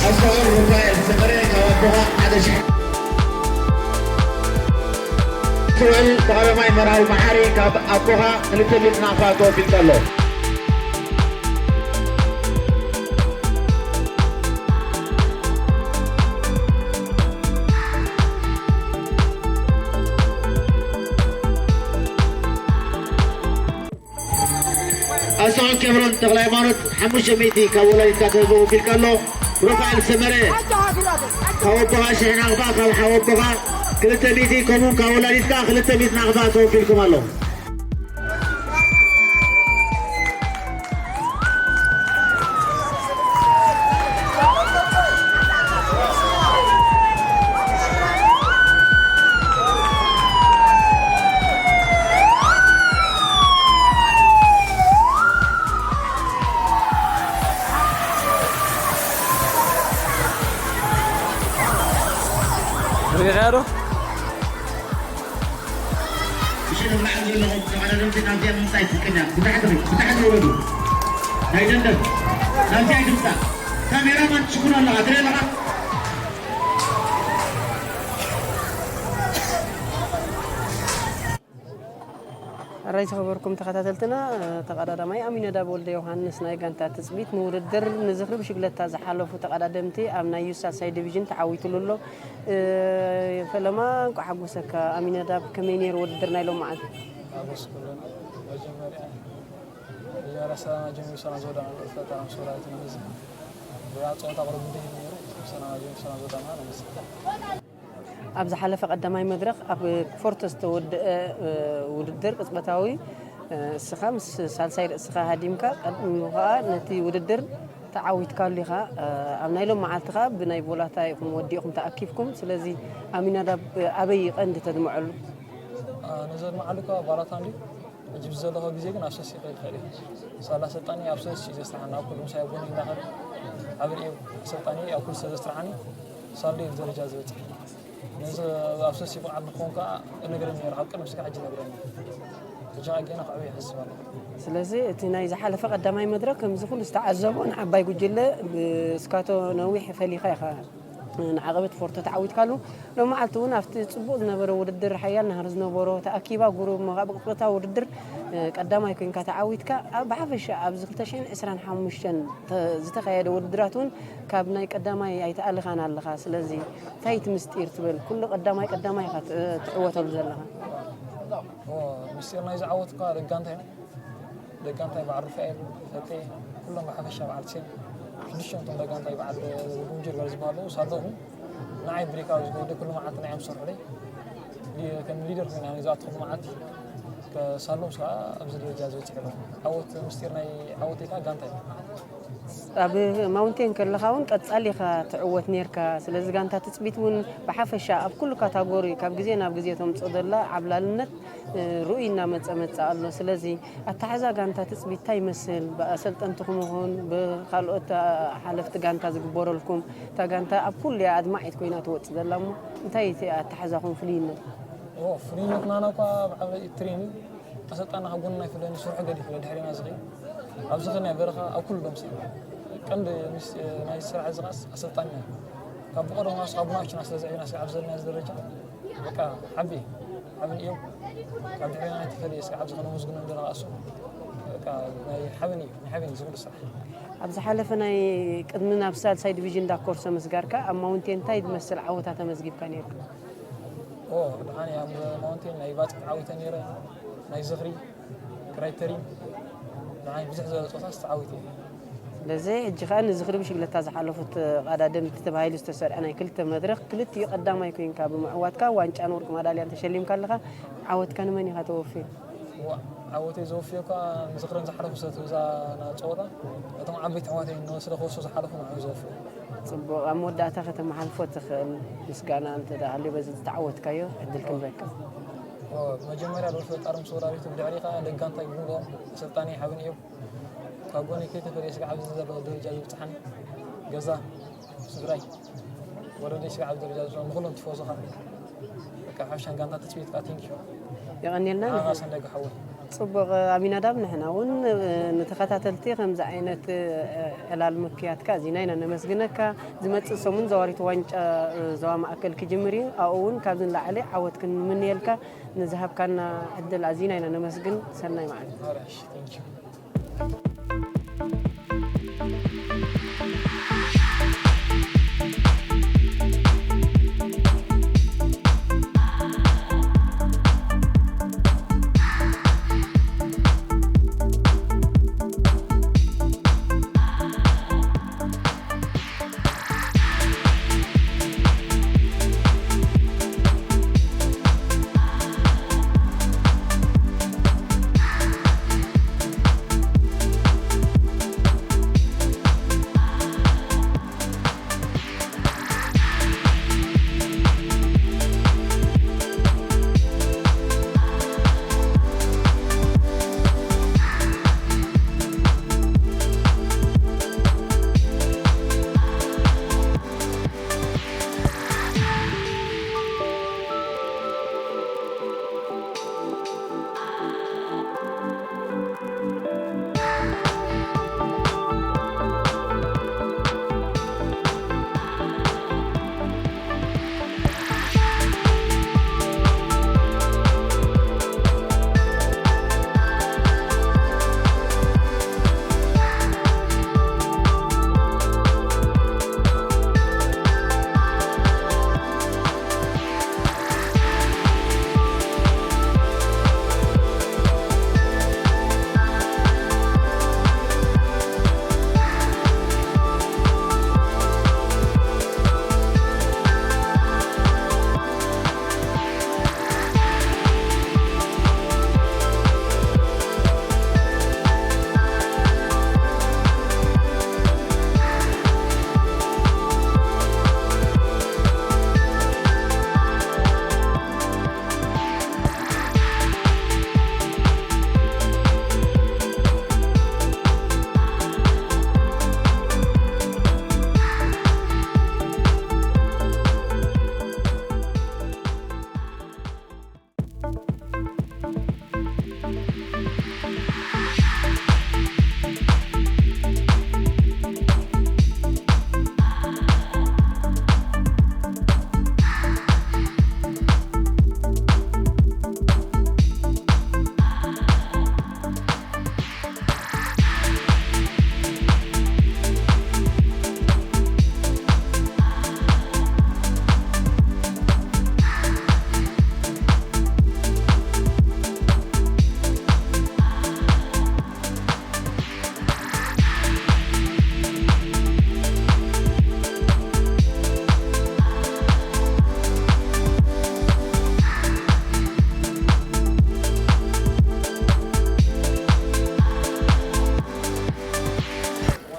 ኣስተውዕል፣ ሩፋኤል ሰመረ ካብ ኣቦኻ ሓደ ሽሕ። ኣስተውዕል፣ ብቐዳማይ መርሃዊ መሓሪ ካብ ኣቦኻ ክልተ ሚእቲ ናቕፋ ተወፊልካ ኣሎ። ኣስታውን ኬብሮን ተኽለ ሃይማኖት ሓሙሽተ ሚእቲ ካብ ወላዲትካ ተወፊልካ ኣሎ። ሩፋኤል ሰመረ ካብ ኣቦኻ ሽሕ ናቕፋ፣ ካብ ሓው ኣቦኻ ክልተ ሚእቲ፣ ከምኡ ካብ ወላዲትካ ክልተ ሚእቲ ናቕፋ ተወፊልኩም ኣሎ። ሪኢኻዮ ዶ? ብሽም ላዕሊ ዘለኹም ተቐዳደምቲ ናብዚኣ ምምጻእ ይፍቀድ። ብታሕቲ ኺድ፣ ብታሕቲ ውረዱ። ናይ ደንደን ናብዚኣ ኣይትምጻእ። ካሜራማን ትሽኩር ኣለኻ፣ ትርኢ ኣለኻ? ኣራይ ዝኸበርኩም ተኸታተልትና፣ ተቐዳዳማይ ኣሚነዳብ ወልደ ዮሃንስ ናይ ጋንታ ትጽቢት ንውድድር ንዝኽሪ ብሽግለታ ዝሓለፉ ተቐዳደምቲ ኣብ ናይ ዩ ሳልሳይ ዲቪዥን ተዓዊትሉ ኣሎ። ፈለማ እንቋዕ ሓጎሰካ ኣሚነዳብ። ከመይ ነይሩ ውድድር ናይ ሎማዓንቲ? ሓጎስ ኩሉ መጀመርያ መጀመርያ ሰላም ጀሚሩ ሰላም ዝወደቐ ፈተና ምስ ወላዲትና ነዚ ብያ ጸወታ ቅሩብ እንዲህ ነይሩ። ሰላም ጀሚሩ ሰላም ዝወደቐ ማለት ነዚ ኣብ ዝሓለፈ ቀዳማይ መድረኽ ኣብ ፎርቶ ዝተወደአ፣ እ፣ ውድድር ቅጽበታዊ፣ እ፣ እስኻ ምስ ሳልሳይ ርእስኻ ሃዲምካ፣ ቀድሙ ኸኣ ነቲ ውድድር ተዓዊትካሉ ኢኻ። እ፣ ኣብ ናይ ሎም መዓልቲ ኸኣ ብናይ ቮላታ ኢኹም ወዲእኹም ተኣኪብኩም። ስለዚ ኣሚናዳብ ኣበይ ቀንዲ ተድምዐሉ? እ፣ ነዘድምዓሉ እኳ ቫላታ እንድዩ። ሕጂ ብዘለኹ ግዜ ግን ኣብ ሰስ ይኽእል ይኽእል እዩ። ሳላ ኣሰልጣኒ ኣብ ሰስ እዩ ዘስርሓኒ፣ ኣብ ኩሉ ምሳይ ጎኒ እንዳኸደ፣ ኣብ ርእዩ ኣሰልጣኒ ኣብ ኩሉ ሰብ ዘስርሓኒ፣ ሳላ እዩ ደረጃ ዝበጽሕ። ነዚ ኣብ ሰስ ብቕዓት ንክኸውን ከኣ እነግረኒ ነይሩ፣ ካብ ቅድሚ እስካብ ሕጂ እነግረኒ። ሕጂ ከኣ ገና ክዕብይ ይሕስብ ኣለኹ። ስለዚ እቲ ናይ ዝሓለፈ ቀዳማይ መድረኽ ከምዚ ኩሉ ዝተዓዘቦ ንዓባይ ጉጅለ ብስካቶ ነዊሕ ፈሊኻ ኢኻ። ንዓቐበት ፎርቶ ተዓዊትካሉ። ሎም መዓልቲ እውን ኣብቲ ጽቡቕ ዝነበረ ውድድር፣ ሓያል ናህሪ ዝነበሮ፣ ተኣኪባ ጉሩብ እሞ ካብ ቅጽበታዊ ውድድር፣ እ፣ ቀዳማይ ኮይንካ ተዓዊትካ። ኣብ ብሓፈሻ ኣብዚ ክልተ ሽሕን ዕስራን ሓሙሽተን ተ-፣ ዝተኻየደ ውድድራት እውን ካብ ናይ ቀዳማይ ኣይተኣልኻን ኣለኻ። ስለዚ እንታይ እቲ ምስጢር ትብል? ኩሉ ቀዳማይ ቀዳማይ ኢኻ ት-፣ ትዕወተሉ ዘለኻ። ኦ፣ ምስጢር ናይ ዝዓወትካ ደጋንታ እዩ። ደጋንታይ በዓል ሩፋኤል፣ ፈጤ፣ ኩሎም ብሓፈሻ በዓል ሴም፣ ሽዱሽተ እቶም ደጋንታይ በዓል ጉንጅር ዝበሃሉ ሳለኹ፣ ንዓይ ብሪክ ኣብ ዝገብደ ኩሉ መዓልቲ ንዓዮም ዝሰርሑለይ። ሊ-፣ ከም ሊደር ኮይና ዝኣትኹሉ መዓልቲ። ሳሎም ስራ ኣብዚ ደረጃ ዝበፅሐ ኣሎ። ዓወት ምስጢር ናይ ዓወት ኢልካ ጋንታ እዩ። ኣብ ማውንቴን ከለኻ እውን ቀጻሊ ኢኻ ትዕወት ነርካ። ስለዚ ጋንታ ትጽቢት እውን ብሓፈሻ ኣብ ኩሉ ካታጎሪ ካብ ግዜ ናብ ግዜ ተምጽኦ ዘላ ዓብላልነት እ፣ ርኡይ እናመጸ መጸ ኣሎ። ስለዚ ኣተሓዛ ጋንታ ትጽቢት እንታይ ይመስል? ብኣሰልጠንትኹም ይኹን ብኻልኦት ሓለፍቲ ጋንታ ዝግበረልኩም፣ እታ ጋንታ ኣብ ኩሉ እያ ኣድማዒት ኮይና ትወጽእ ዘላ እሞ እንታይ እቲ ኣተሓዛኹም ፍልይነት? ኦ፣ ፍልይነትና እኳ ኣብ ዓብላሊ ትሬኒንግ ኣሰልጣንና ካብ ጎንና ይፍለኒ፣ ስርሑ ገዲፉ ደድሕሪና ዝኸይድ። ኣብዚ ኸ ናይ በረኻ ኣብ ኩሉ ደምሲ ቀንዲ ምስ-፣ ናይ ስራሕ እዚ ኸኣስ ኣሰልጣንና እዩ። ካብ ብቐደሙ ኣስ-፣ ካብ ንኣሽቱና ስለ ዘዕብና እስካብ ኣብዚ ዘለና ደረጃ በቃ ሓቢ፣ ሓብን እዮም። ካብ ድሕሪና ናይ ተፈልየ እስካብ ኣብዚ ኸነመስግኖም ዘለና እሱ በቃ ናይ ሓብን እዩ፣ ናይ ሓብን እዩ ዝኹሉ ስራሕ። ኣብ ዝሓለፈ ናይ ቅድሚ ናብ ሳልሳይ ዲቪዥን ዳኮርሶ ምስጋርካ ኣብ ማውንቴን እንታይ ዝመስል ዓወታት ኣመዝጊብካ ነይርካ? ኦ፣ ደሓን እየ። ኣብ ማውንቴን ናይ ባጽዕ ተዓዊተ ነይረ፣ ናይ ዝኽሪ፣ ክራይተሪን፣ ደሓን ብዙሕ ዝበለ ጾታስ ተዓዊተ እየ። ስለዚ ሕጂ ኸኣ ንዝኽሪ ብሽግለታ ዝሓለፉት ቀዳደምቲ ተባሂሉ ዝተሰርዐ ናይ ክልተ መድረኽ ክልቲኡ ቀዳማይ ኮይንካ ብምዕዋትካ ዋንጫን ወርቂ ማዳልያን ተሸሊምካ ኣለኻ። ዓወትካ ንመን ኢኻ ተወፍዮ? ዋ፣ ዓወተይ ዘወፍዮ እኳ ንዝኽረን ዝሓለፉ ሰብ እዛ ና ጸወታ፣ እቶም ዓበይቲ ኣሕዋተይ ንስለ ክወስዱ ዝሓለፉ ንዕኡ ዘወፍዮ። ጽቡቕ፣ ኣብ መወዳእታ ከተመሓልፎ ትኽእል ምስጋና እንተ ደኣ ሃልዩ በዚ ዝተዓወትካዮ ዕድል ክንበካ። ኦ፣ መጀመርያ ልዑል ፈጣሪ ምስ ወላዲቱ ብድሕሪ ኸኣ ደጋንታይ ብምልኦም ኣሰልጣኒ ሓብን እዩ። ካብ ጎኒ ከይተፈለየ ስጋዕ ኣብዚ ዘሎ ደረጃ ዝበጽሓኒ ገዛ ስድራይ ወረደይ ስጋዕ ኣብዚ ደረጃ ዝበጽሖም ንኹሎም ቲፎዞኻ በቃ ሓበሻን ጋንታ ትጽቢት ከኣ ቴንኪዩ። የቐንየልና። ንዓኻ ሰንደጋ ሓወይ። ጽቡቕ ኣሚናዳብ፣ ንሕና እውን ንተኸታተልቲ ከምዚ ዓይነት ዕላል ምክያድካ ኣዚና ኢና ነመስግነካ። ዝመጽእ ሰሙን ዘዋሪት ዋንጫ ዞባ ማእከል ክጅምር እዩ። ኣብኡ እውን ካብዚ ንላዕሊ ዓወት ክንምንየልካ ንዝሃብካና ዕድል ኣዚና ኢና ነመስግን። ሰናይ መዓልቲ። ኧረ እሺ፣ ቴንኪዩ።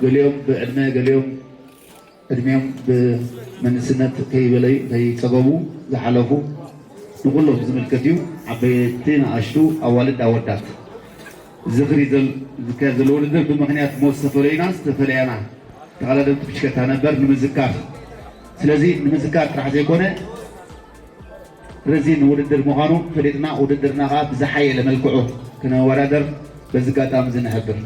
ገሊኦም ብዕድመ፣ ገሊኦም ዕድሜኦም ብመንእስነት ከይበለዩ፣ ከይጸገቡ ዝሓለፉ ንኹሎም ዝምልከት እዩ። ዓበይቲ፣ ንኣሽቱ፣ ኣዋልድ፣ ኣወዳት። ዝኽሪ ዘል-፣ ዝካየድ ዘሎ ውድድር ብምኽንያት ሞት ዝተፈለዩና ዝተፈለያና ተቐዳደምቲ ብሽክለታ ነበር ንምዝካር። ስለዚ ንምዝካር ጥራሕ ዘይኮነ፣ ረዚን ውድድር ምዃኑ ፈሊጥና፣ ውድድርና ከዓ ብዝሓየለ መልክዑ ክነወዳደር በዚ ኣጋጣሚ እዚ ንሕብር።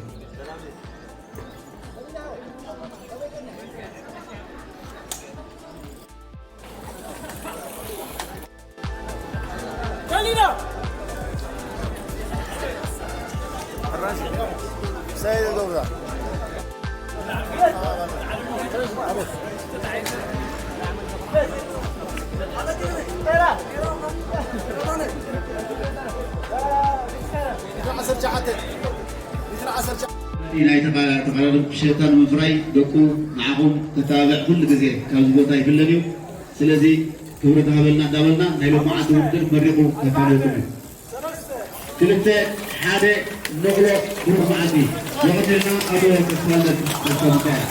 ናይ ተቓ-፣ ተቓዳደምቲ ብሽክለታ ንምፍራይ ደቁ ንዓኹም ከተባብዕ ኩሉ ግዜ ካብዚ ቦታ ይፍለጥ እዩ። ስለዚ ክብረት ሃበልና እንዳበልና ናይ ሎማዓንቲ ውድድር መሪቑ ከፋንወኩም እዩ። ክልተ ሓደ። ንቕሎ ብሩኽ መዓልቲ። የቐንየልና ኣቶ ተስፋልደት ተስፋ ሚካኤል።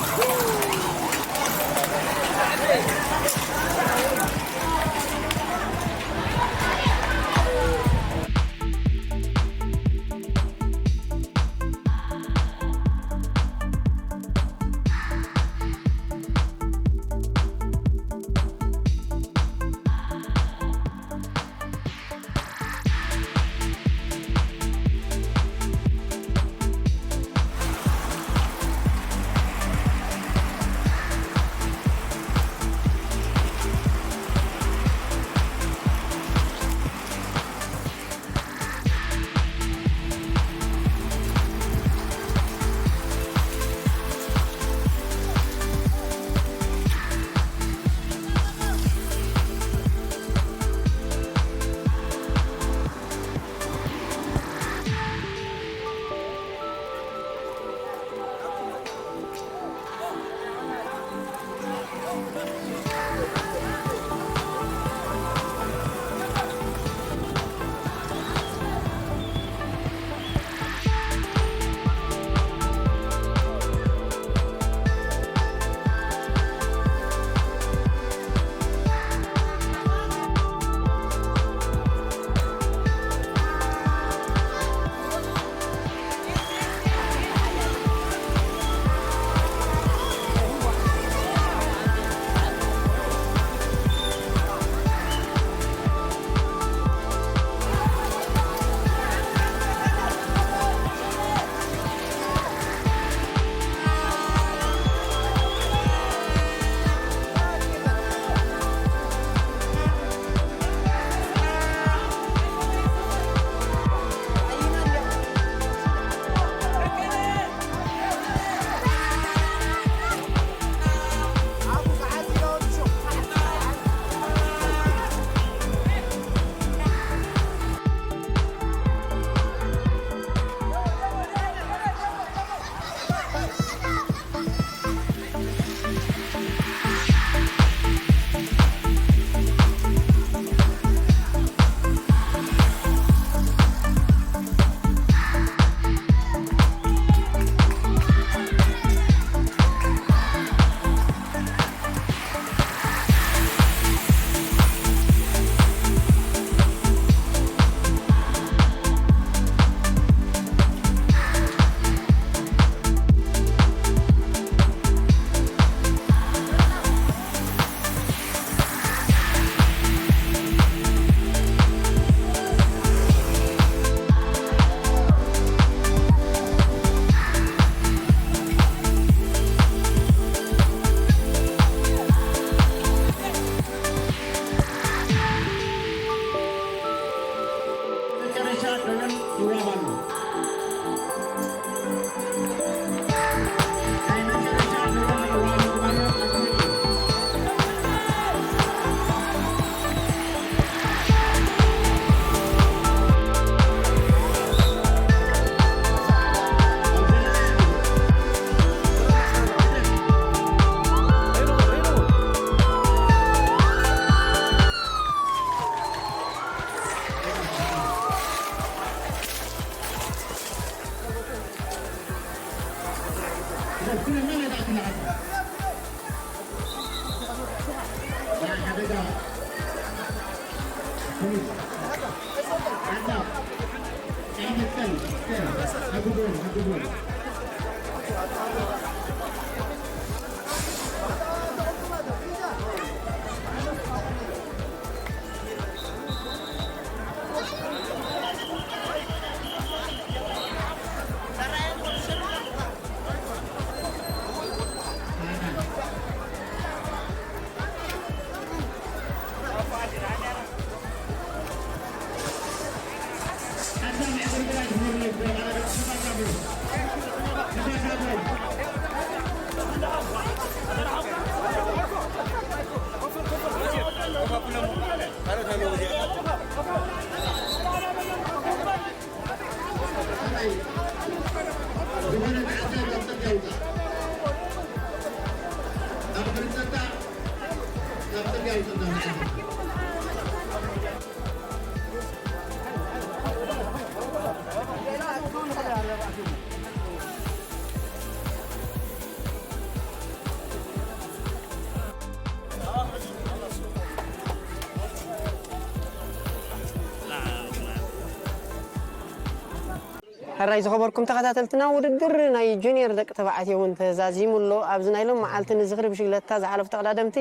ሕራይ ዝኸበርኩም ተኸታተልትና፣ ውድድር ናይ ጁኒየር ደቂ ተባዕትዮ እውን ተዛዚሙ ኣሎ። ኣብዚ ናይ ሎም መዓልቲ ንዝኽሪ ብሽግለታ ዝሓለፉ ተቐዳደምቲ፣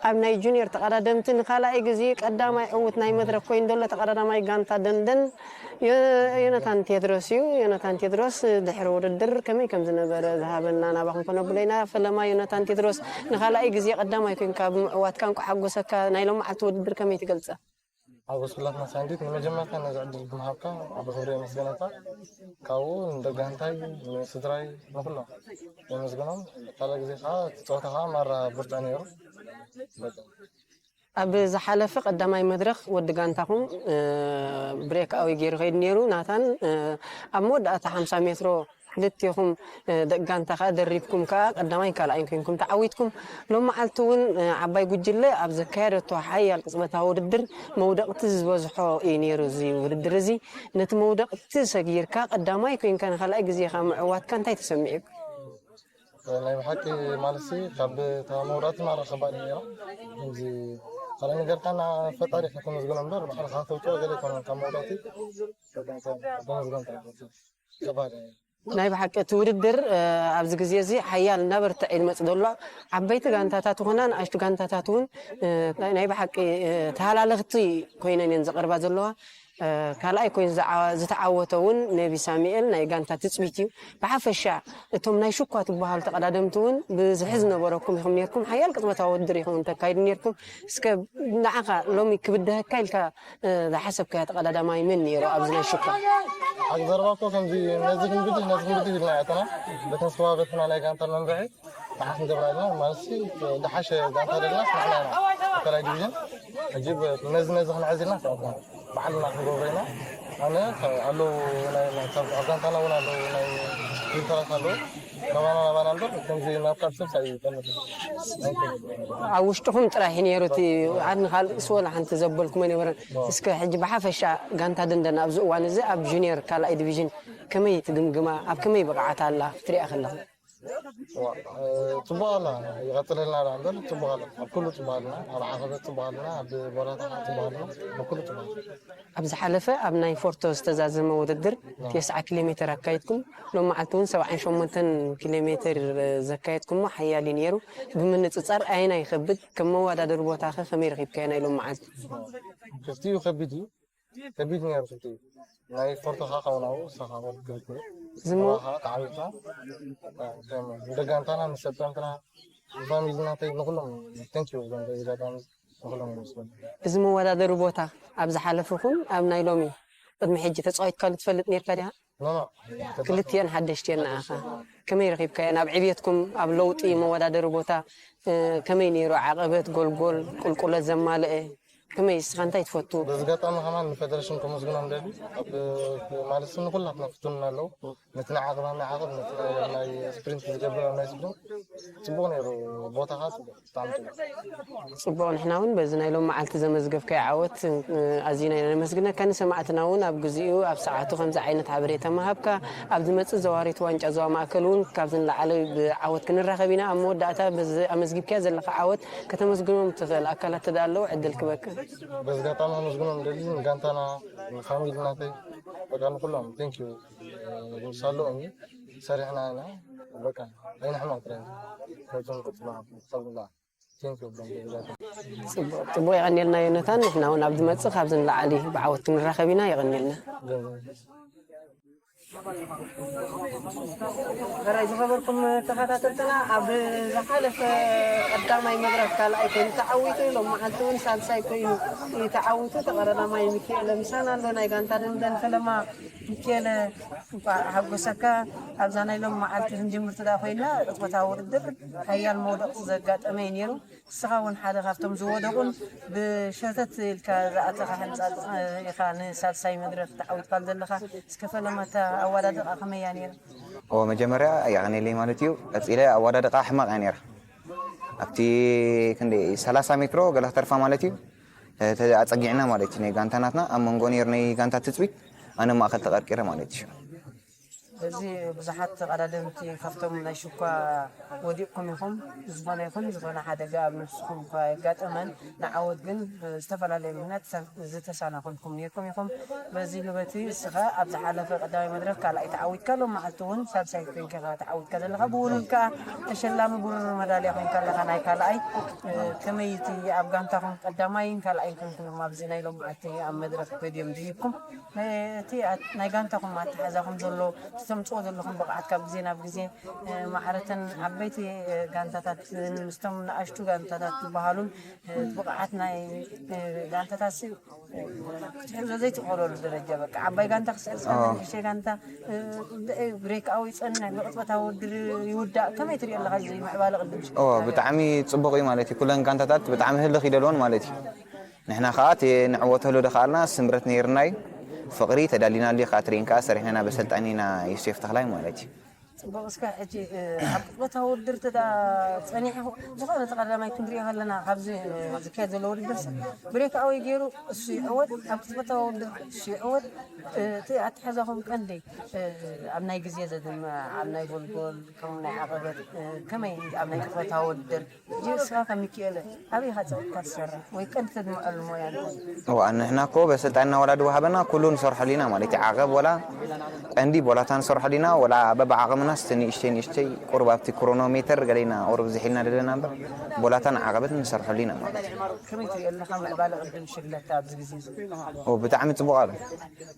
ኣብ ናይ ጁኒየር ተቐዳደምቲ ንኻልኣይ ግዜ ቀዳማይ ዕውት ናይ መድረኽ ኮይኑ ዘሎ ተቐዳዳማይ ጋንታ ደንደን ዮ-፣ ዮናታን ቴድሮስ እዩ። ዮናታን ቴድሮስ ድሕሪ ውድድር ከመይ ከም ዝነበረ ዝሃበና ናባኹም ከነብሎ ኢና። ፈለማ ዮናታን ቴድሮስ፣ ንኻልኣይ ግዜ ቀዳማይ ኮይንካ ብምዕዋትካ እንኳዕ ሓጎሰካ። ናይ ሎም መዓልቲ ውድድር ከመይ ትገልጸ? ሓጎስ ኩላትና ሳንዲት፣ ንመጀመርታ ነዚ ዕድል ብምሃብካ ብኽብሪ የመስግነካ። ካብኡ ንደጋንታይ፣ ንስድራይ፣ ንኹሎም የመስግኖም። ካልእ ግዜ ከዓ እቲ ፀወታ ከዓ ማራ ብርቱዕ ነይሩ። በቃ። ኣብ ዝሓለፈ ቀዳማይ መድረኽ ወዲ ጋንታኹም፣ እ፣ ብሬክ ኣዊ ገይሩ ከይዱ ነይሩ። ናታን፣ እ፣ ኣብ መወዳእታ ሓምሳ ሜትሮ ክልቴኹም፣ እ፣ ደቂ ጋንታ ከኣ ደሪብኩም ከኣ ቀዳማይ ካልኣይን ኮይንኩም ተዓዊትኩም። ሎም መዓልቲ እውን፣ እ፣ ዓባይ ጉጅለ ኣብ ዘካየደቶ ሓያል ቅጽበታዊ ውድድር መውደቕቲ ዝበዝሖ እዩ ነይሩ እዚ ውድድር እዚ። ነቲ መውደቕቲ ሰጊርካ ቀዳማይ ኮይንካ ንኻልኣይ ግዜ ከኣ ምዕዋትካ እንታይ ተሰሚዑ? ናይ ብሓቂ ማለትሲ ካብ እታ መውዳእቲ ማራ ከባድ እዩ ነይራ። ከምዚ ካልእ ነገር ከኣ ፈጣሪ ኢኻ ተመስግኖ እምበር ባዕልኻ ተውፅኦ ገለ ኣይኮነን ካብ መውዳእቲ ተመስገን ጥራሕ። ከባድ እዩ። ናይ ብሓቂ እቲ ውድድር፣ እ፣ ኣብዚ ግዜ እዚ ሓያል እናበርትዐ እዩ ዝመጽእ ዘሎ። ዓበይቲ ጋንታታት ይኹና ንኣሽቱ ጋንታታት እውን፣ እ፣ ናይ ብሓቂ፣ እ፣ ተሃላለኽቲ ኮይነን እየን ዝቐርባ ዘለዋ። እ፣ ካልኣይ ኮይኑ ዝዓ-፣ ዝተዓወተ እውን ነቢ ሳሙኤል ናይ ጋንታ ትጽቢት እዩ። ብሓፈሻ እቶም ናይ ሽኳ ትበሃሉ ተቐዳደምቲ እውን ብዝሒ ዝነበረኩም ኢኹም ነርኩም። ሓያል ቅጽበታዊ ውድድር ኢኹም ተካይዱ ነርኩም። እስከ ንዓኻ ሎሚ ክብድሀካ ኢልካ እ፣ ዝሓሰብካዮ ተቐዳዳማይ መን ነይሩ ኣብዚ ናይ ሽኳ? ሓቂ ዘረባ እኮ ከምዚ ነዚ ክንብድህ፣ ነዚ ክንብድህ ኢልና ኢና ኣተና። በተን ስዋበትና ናይ ጋንታ መምርሒ ንዓስ ንገብራ ኣለና። ማለትሲ ዝሓሸ ጋንታ ዘለና ንሕና ኢና። ማእከላይ ዲቪዥን። ሕጂ ብ-፣ ነዚ፣ ነዚ ክንሕዝ ኢልና ተኣትና። ባዕልና ክንገብሮ ኢና። ኣነ፣ ኣለዉ ናይ፣ ናይ፣ ካብ፣ ኣብ ጋንታና እውን ኣለዉ ናይ ፊልተራት ኣለዉ። ናባና፣ ናባና እምበር ከምዚ ናብ ካልሲ እንታይ እዩ ጠመተ? ኣብ ውሽጥኹም ጥራሕ እዩ ነይሩ እቲ፣ ኣድን ካልእስ ወላ ሓንቲ ዘበልኩም ኣይነበረን። እስከ ሕጂ ብሓፈሻ ጋንታ ደንደን ኣብዚ እዋን እዚ ኣብ ጁኒየር ካልኣይ ዲቪዥን ከመይ ትግምግማ? ኣብ ከመይ ብቕዓት ኣላ ክትሪኣ ከለኻ? ዋ፣ እ፣ ጽቡቕ ኣላ። ይቐጽለልና ደኣ እምበር ጽቡቕ ኣላ። ኣብ ኩሉ ጽቡቕ ኣለና። ኣብ ዓቐበት ጽቡቕ ኣለና። ኣብ ቦታታት ጽቡቕ ኣለና። ኣብ ኩሉ ጽቡቕ ኣለና። ኣብ ዝሓለፈ ኣብ ናይ ፎርቶ ዝተዛዘመ ውድድር ተስዓ ኪሎ ሜተር ኣካይድኩም፣ ሎም መዓልቲ እውን ሰብዓን ሸሞንተን ኪሎ ሜተር ዘካየድኩሞ ሓያል እዩ ነይሩ። ብምንጽጻር ኣየናይ ይኸብድ? ከም መወዳደሪ ቦታኸ ከመይ ረኺብካዮ ናይ ሎም መዓልቲ? ክልቲኡ ከቢድ እዩ። ከቢድ ነይሩ ክልቲኡ። ናይ ፎርቶ ከዓ ካብኡ ናብኡ፣ ንስኻ ከዓ ከቢድ ነይሩ። ዝሞ- ንስኻ ከዓ ተዓዊትካ። ከም ደጋንታና፣ ንሰልጠንትና፣ ንፋሚሊ ናተይ፣ ንኹሎም፣ thank you፣ እዞም ደጋጋሚ ንኹሎም ይመስገን። እዚ መወዳደሪ ቦታ ኣብ ዝሓለፈ ይኹን ኣብ ናይ ሎሚ ቅድሚ ሕጂ ተጻዊትካሉ ትፈልጥ ነርካ ዲኻ? ኖ፣ ኖ። ክልቲኤን ሓደሽቲ እየን ንዓኻ። ከመይ ረኺብካየን? ኣብ ዕብየትኩም፣ ኣብ ለውጢ መወዳደሪ ቦታ፣ እ፣ ከመይ ነይሩ? ዓቐበት፣ ጎልጎል፣ ቁልቁለት ዘማልአ፣ ከመይ ንስኻ እንታይ ትፈቱ? በዚ ኣጋጣሚ ከማን ንፌደሬሽን ከመስግኖም ደሊ ማለት ንኩላትና ፍቱንና ኣለዉ። ነቲ ናይ ዓቕብ ናይ ዓቕብ ነቲ ናይ ስፕሪንት ዝገብር ናይ ስፕሪንት ጽቡቕ ነይሩ። ቦታኻ ጽቡቕ ብጣዕሚ ጽቡቕ። ጽቡቕ፣ ንሕና እውን በዚ ናይ ሎም መዓልቲ ዘመዝገብካዮ ዓወት ኣዚና ኢና ነመስግነካ። ንሰማዕትና እውን ኣብ ግዚኡ ኣብ ሰዓቱ ከምዚ ዓይነት ሓበሬታ ምሃብካ ኣብ ዝመጽእ ዘዋሪት ዋንጫ ዞባ ማእከል እውን ካብዚ ንላዕሊ ብዓወት ክንራኸብ ኢና። ኣብ መወዳእታ በዚ ኣመዝጊብካዮ ዘለኻ ዓወት ከተመስግኖም ትኽእል ኣካላት ተዳ ኣለዉ ዕድል ክበካ። በዚ ኣጋጣሚ ከመስግኖም ደሊ ንጋንታና ንፋሚሊ ናተይ በቃ ንኩሎም ቴንክ ዩ ንሳለኦም እዩ ሰሪሕና ኢና በቃ ኣይንሕመቕ ጥራይ ነቶም ቅፅላ ሰብላ ቴንክ ዩ ብሎም ደረጃ ጽቡቕ የቐንየልና ዮነታን። ንሕና እውን ኣብ ዝመጽእ ካብዚ ንላዕሊ ብዓወት ክንራኸብ ኢና። የቐንየልና። ራይ ዝኸበርኩም ተኸታተልትና ኣብ ዝሓለፈ ቀዳማይ መድረክ ካልኣይ ኮይኑ ተዓዊቱ ሎም መዓልቲ እውን ሳልሳይ ኮይኑ ተዓዊቱ ተቐዳዳማይ ሚካኤል ምሳና ኣሎ ናይ ጋንታ ደንደን ፈለማ ሚካኤል እንኳዕ ሓጎሰካ ኣብዛ ናይ ሎም መዓልቲ ክንጅምር ትዳ ኮይና እቶታዊ ውድድር ሓያል መውደቕ ዘጋጠመ እዩ ነይሩ። ንስኻ እውን ሓደ ካብቶም ዝወደቑን ብሸተት ኢልካ ዝኣተኻ ሕንፃፅ ኢኻ ንሳልሳይ መድረክ ተዓዊትካሉ ዘለኻ። እስከ ፈለማ እታ ኣወዳድቓ ከመይ እያ ነይራ? ኦ መጀመርያ የቐንየለይ ማለት እዩ። ቀፂለ ኣወዳድቓ ሕማቕ እያ ነይራ። ኣብቲ ክንደይ ሰላሳ ሜትሮ ገለ ክተርፋ ማለት እዩ ኣፀጊዕና ማለት እዩ። ናይ ጋንታ ናትና ኣብ መንጎ ነይሩ ናይ ጋንታ ትፅቢት ኣነ ማእኸል ተቐርቂረ ማለት እዩ። እዚ ብዙሓት ተቐዳደምቲ ካብቶም ናይ ሽኳ ወዲቕኩም ኢኹም። ዝኾነ ይኹን ዝኾነ ሓደጋ ኣብ ነብስኹም እኳ የጋጠመን ንዓወት ግን ብዝተፈላለየ ምኽንያት ዝተሳናኹልኩም ነይርኩም ኢኹም። በዚ ንበቲ እስኻ ኣብ ዝሓለፈ ቀዳማይ መድረክ ካልኣይ ተዓዊትካ ሎም መዓልቲ እውን ሳልሳይ ኮይንካ ኢኻ ተዓዊትካ ዘለኻ። ብውሉድ ከኣ ተሸላሚ ብሩር መዳልያ ኮይንካ ኣለኻ ናይ ካልኣይ። ከመይ እቲ ኣብ ጋንታኹም ቀዳማይን ካልኣይን ኮይንኩም ኢኹም ኣብዚ ናይ ሎም መዓልቲ ኣብ መድረክ ፖድዮም ድሂብኩም? እቲ ናይ ጋንታኹም ኣተሓዛኹም ዘሎ እቲ ተምፅኦ ዘለኹም ብቕዓት ካብ ግዜ ናብ ግዜ ማዕረተን ዓበይቲ ጋንታታት ምስቶም ንኣሽቱ ጋንታታት ዝበሃሉን ብቕዓት ናይ ጋንታታት ክትሕዞ ዘይትኽእለሉ ደረጃ በቃ ዓባይ ጋንታ ክስዕር ንእሽተይ ጋንታ ብሬክ ኣው ይፀንሕ ብቕፅበታዊ ውድድር ይውዳእ ከመይ ትሪኦ ኣለኻ እዚ ምዕባለ ቅድም ሽግር ብጣዕሚ ፅቡቕ እዩ ማለት እዩ ኩለን ጋንታታት ብጣዕሚ ህልኽ ይደልዎን ማለት እዩ ንሕና ከዓ እቲ ንዕወተሉ ደኸኣልና ስምረት ነይርና እዩ። ፍቕሪ ተዳሊናሉ እዩ ከዓ ትርኢን ከዓ ሰሪሕና ኢና በሰልጣኒና ዮሴፍ ተኽላይ ማለት እዩ። ፅቡቕ እስከ ሕጂ ኣብ ቅፅበታዊ ውድድር ተዳ ፀኒሑ ዝኾነ ተቐዳማይ ክንሪኦ ከለና ካብዚ ዝካየድ ዘሎ ውድድር ሲ ብሬክ ኣወይ ገይሩ እሱ ይዕወት ኣብ ቅፅበታዊ ውድድር እሱ ይዕወት እቲ ኣተሓዛኹም ቀንዲ ኣብ ናይ ግዜ ዘድመ ኣብ ናይ ጎልጎል ከም ናይ ዓቐበት ከመይ ኣብ ናይ ቅፅበታዊ ውድድር ሕጂ እስኻ ከም ሚኪኤለ ኣበይ ኢኻ ጸቕጥካ ትሰርሕ ወይ ቀንዲ ተድምዐሉ ሞያ እንታይ እዩ? እዋ ንሕና እኮ በስልጣንና ወላ ድወሃበና ኩሉ ንሰርሐሉ ኢና ማለት እዩ። ዓቐብ ወላ ቀንዲ ቦላታ ንሰርሐሉ ኢና ወላ በብዓቕምናስ እቲ ንእሽተይ ንእሽተይ ቁሩብ ኣብቲ ክሮኖሜተር ገለ ኢና ቁሩብ ዝሒልና ዘለና እምበር ቦላታን ዓቐበትን ንሰርሐሉ ኢና ማለት እዩ። ከመይ ትሪኦ ኣለኻ ምዕባለ ቅድም ሽግለታ ኣብዚ ግዜ እዚ? ኦ ብጣዕሚ ጽቡቕ ኣሎ።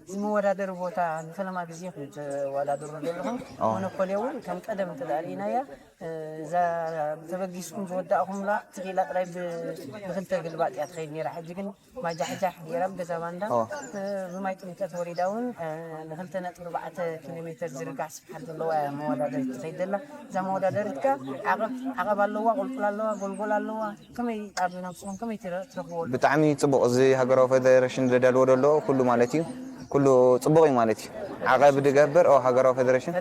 እዚ መወዳደሪ ቦታ ንፈለማ ግዜ ኢኹም ትወዳደሩ ዘለኹም። ሞኖፖልያ እውን ከም ቀደም እንተደኣ ርኢናያ እዛ ተበጊስኩም ዝወዳእኹምላ ትኺላ ጥራይ ብክልተ ግልባጥ እያ ትኸይድ ነይራ። ሕጂ ግን ማጃሕጃሕ ገይራ ብገዛ ባንዳ ብማይ ጥምቀት ወሪዳ እውን ንክልተ ነጥቢ ኣርባዕተ ኪሎ ሜተር ዝርጋሕ ስፍሓት ዘለዋ እያ መወዳደሪት ትኸይድ ዘላ። እዛ መወዳደሪት ከ ዓቐብ ዓቐብ ኣለዋ፣ ቁልቁል ኣለዋ፣ ጎልጎል ኣለዋ። ከመይ ኣብ ነብስኹም ከመይ ትረ- ትረኽብዎ ኣለኹም? ብጣዕሚ ጽቡቕ። እዚ ሃገራዊ ፌደሬሽን ዘዳልዎ ዘሎ ኩሉ ማለት እዩ ኩሉ ጽቡቕ እዩ ማለት እዩ። ዓቐብ ድገብር ኦ ሃገራዊ ፌደሬሽን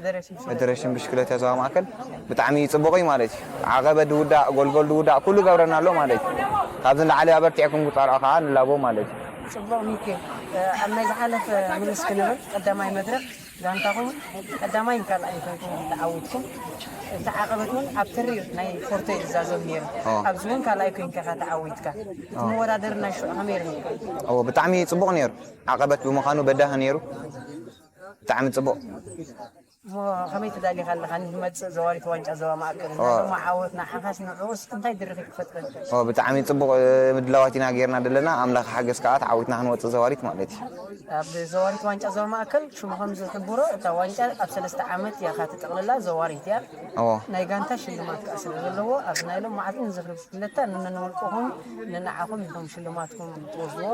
ፌደሬሽን ብሽክለታ ዞባ ማእከል ብጣዕሚ ጽቡቕ እዩ ማለት እዩ። ዓቐበ ድውዳእ፣ ጎልጎል ድውዳእ ኩሉ ገብረና ኣሎ ማለት እዩ። ካብዚ ንላዕሊ ኣበርቲዕኩም ክትጻልዑ ከኣ ንላቦ ማለት እዩ። ጽቡቕ ሚኪ፣ ኣብ ናይ ዝሓለፈ ምልስ ክንብል ቀዳማይ መድረኽ ጋንታኹም ቀዳማይን ካልኣይን ኮይንኩም ተዓዊትኩም፣ እቲ ዓቐበት እውን ኣብ ተሪር ናይ ፖርቶ እዩ ዝዛዘም ነይሩ። ኣብዚ እውን ካልኣይ ኮይንካ ኢኻ ተዓዊትካ። እቲ መወዳደሪ ናይ ሽዑ ከመይ ርኢኻ? እዎ ብጣዕሚ እዩ ፅቡቕ ነይሩ። ዓቐበት ብምዃኑ በዳሂ ነይሩ። ብጣዕሚ ፅቡቕ። እሞ ከመይ ተዳሊኻ ኣለኻ ንዝመፅእ ዘዋሪት ዋንጫ ዞባ ማእከል? እና ደሞ ዓወት ንዓኻስ ንዕኡስ እንታይ ድርኺት ክፈጥረልካ እዩ? ብጣዕሚ ፅቡቕ ምድላዋት ኢና ጌርና ዘለና። ኣምላኽ ሓገዝ ከዓ ተዓዊትና ክንወፅእ ዘዋሪት ማለት እዩ። ኣብ ዘዋሪት ዋንጫ ዞባ ማእከል ሽሙ ከም ዝሕብሮ እታ ዋንጫ ኣብ ሰለስተ ዓመት እያ ትጥቕልላ ዘዋሪት እያ። እዎ ናይ ጋንታ ሽልማት ከዓ ስለ ዘለዎ ኣብዚ ናይ ሎም መዓልቲ ንዝኽሪ ብሽክለታ ንነንውልቅኹም ንንዓኹም ኢኹም ሽልማትኩም ትወስድዎ።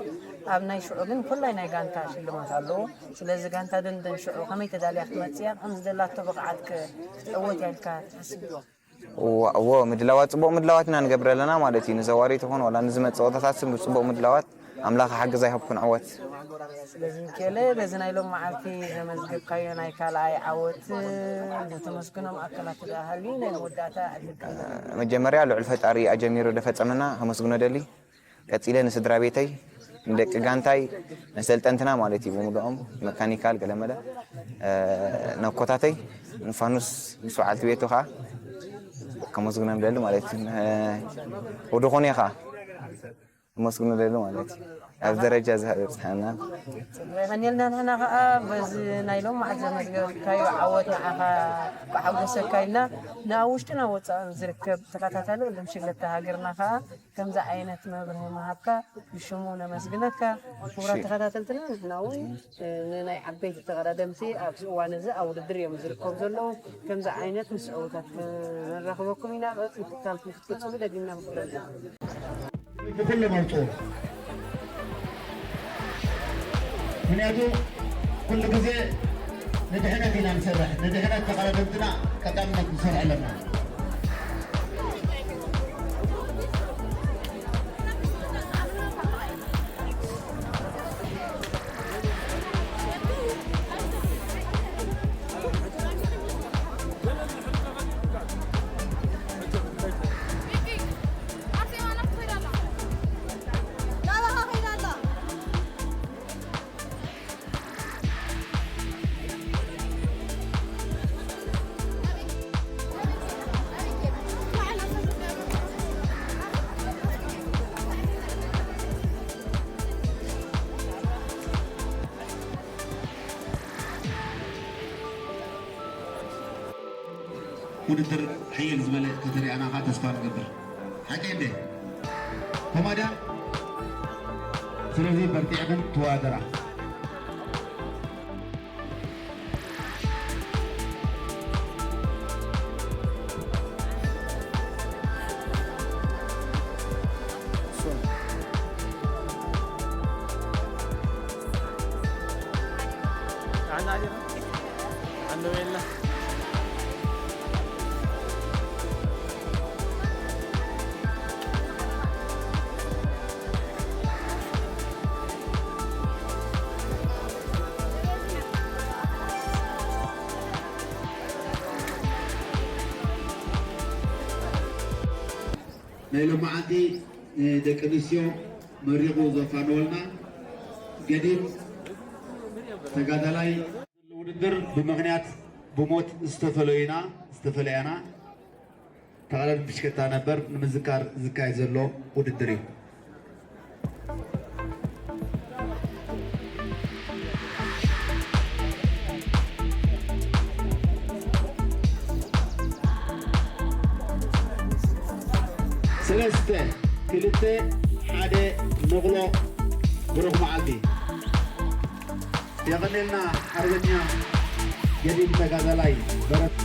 ኣብ ናይ ሽዑ ግን ኩላይ ናይ ጋንታ ሽልማት ኣለዎ። ስለዚ ጋንታ ደንደን ሽዑ ከመይ ተዳልያ ክትመፅእ እያ? ከም ዝደላቶ ብቕዓት ክትዕወት እያ ኢልካ ትሓስብ ዶ? እዋ እዎ ምድላዋት ፅቡቕ ምድላዋት ኢና ንገብር ዘለና ማለት እዩ። ንዘዋሪ ትኾን ዋላ ንዝመፅእ ፀወታታት ስም ብፅቡቕ ምድላዋት ኣምላኽ ሓገዛ ይሃብኩም። ዓወት። ስለዚ ሚካኤለ በዚ ናይ ሎም መዓልቲ ዘመዝገብካዮ ናይ ካልኣይ ዓወት ነተመስግኖም ኣካላት ደኣ ሃልዩ ናይ መወዳእታ ዕድልካ መጀመርያ ልዑል ፈጣሪ ኣጀሚሩ ደፈጸመና ከመስግኖ ደሊ። ቀጺለ ንስድራ ቤተይ፣ ንደቂ ጋንታይ፣ ንሰልጠንትና ማለት እዩ ብምልኦም፣ መካኒካል ገለመለ፣ ነኮታተይ፣ ንፋኑስ ምስ በዓልቲ ቤቱ ከዓ ከመስግኖም ደሊ ማለት እዩ። ወድኾነ ከዓ ከመስግኖ ደሊ ማለት እዩ። ኣብ ደረጃ ዝበፅሐና የቐንየልና። ንሕና ከዓ በዚ ናይ ሎም መዓልቲ ዘመዝገብካዮ ዓወት ንዓኻ ከሓጎሰካ ኢልና፣ ናብ ውሽጥና ወፃእን ዝርከብ ተኸታታሊ ወልደ ምሸለታ ሃገርና ከዓ ከምዚ ዓይነት መብርሂ ምሃብካ ብሽሙ ነመስግነካ። ክቡራት ተኸታተልትና፣ ንሕና እውን ንናይ ዓበይቲ ተቐዳደምቲ ኣብዚ እዋን እዚ ኣብ ውድድር እዮም ዝርከቡ ዘለዉ። ከምዚ ዓይነት ምስ ዕዉታት ነራኽበኩም ኢና። ምክትታልኩም ክትፍፅሙ ደጊምና ንሕብረልና። ብኩሎም ኣውፅኡ። ምክንያቱ ኩሉ ግዜ ንድሕነት ኢና ንሰርሕ፣ ንድሕነት ተቐዳደምትና ቀዳምነት ንሰርሕ ኣለና። ውድድር ሕይል ዝበለ ከተሪኣና ኸዓ ተስፋ ንገብር። ሓቂ እንዴ? ኮማዳ ስለዚ በርቲዕኽን ትዋደራ። ናይ ሎማዓንቲ ንደቂ ኣንስትዮ መሪቑ ዘፋነወልና ገዲም ተጋዳላይ ውድድር ብምኽንያት ብሞት ዝተፈለዩና ዝተፈለያና ተቓዳደምቲ ብሽክለታ ነበር ንምዝካር ዝካየድ ዘሎ ውድድር እዩ። ሰለስተ ክልተ ሓደ ንቕሎ። ብሩኽ መዓልቲ። የቐኔልና ሓርበኛ ገዲም ተጋዳላይ በረት።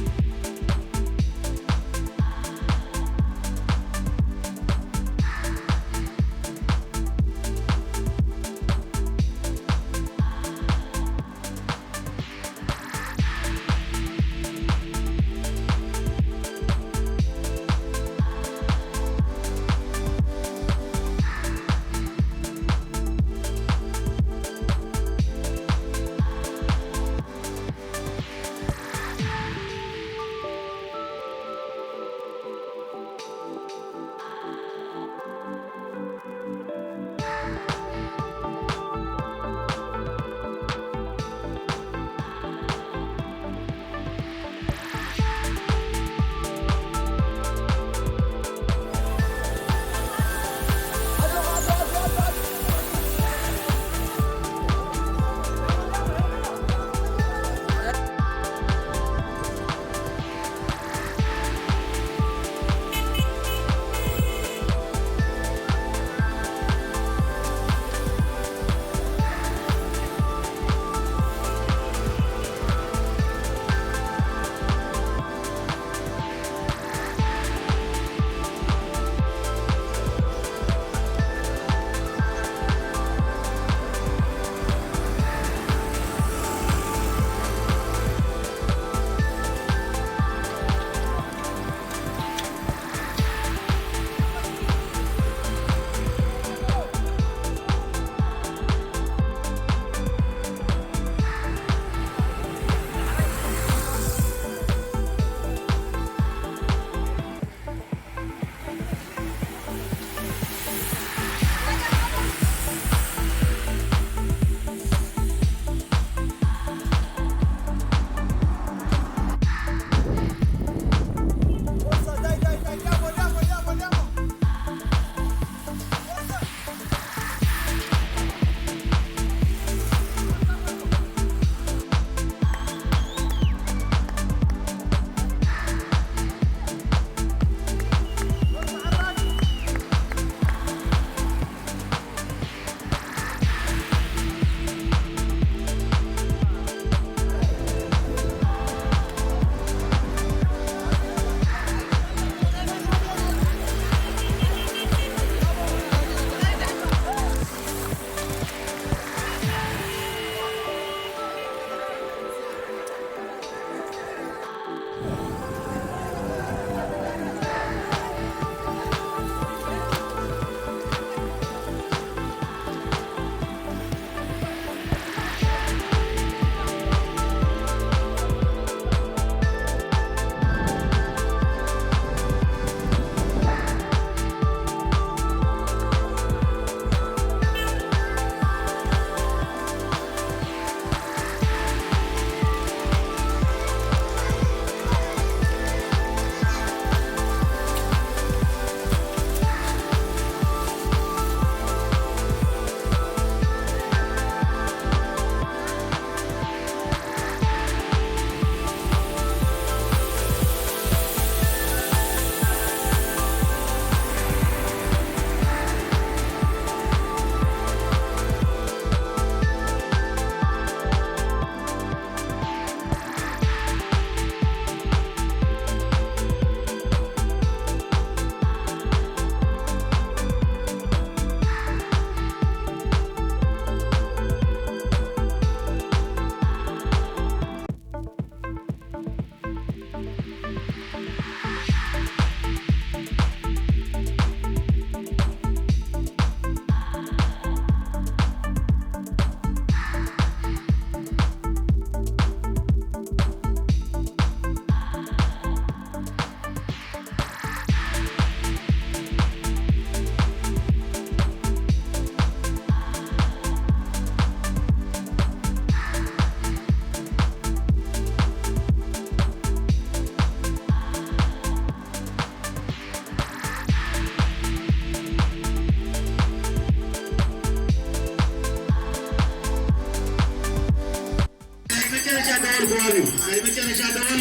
ከባቢው ናይ መጨረሻ ደወል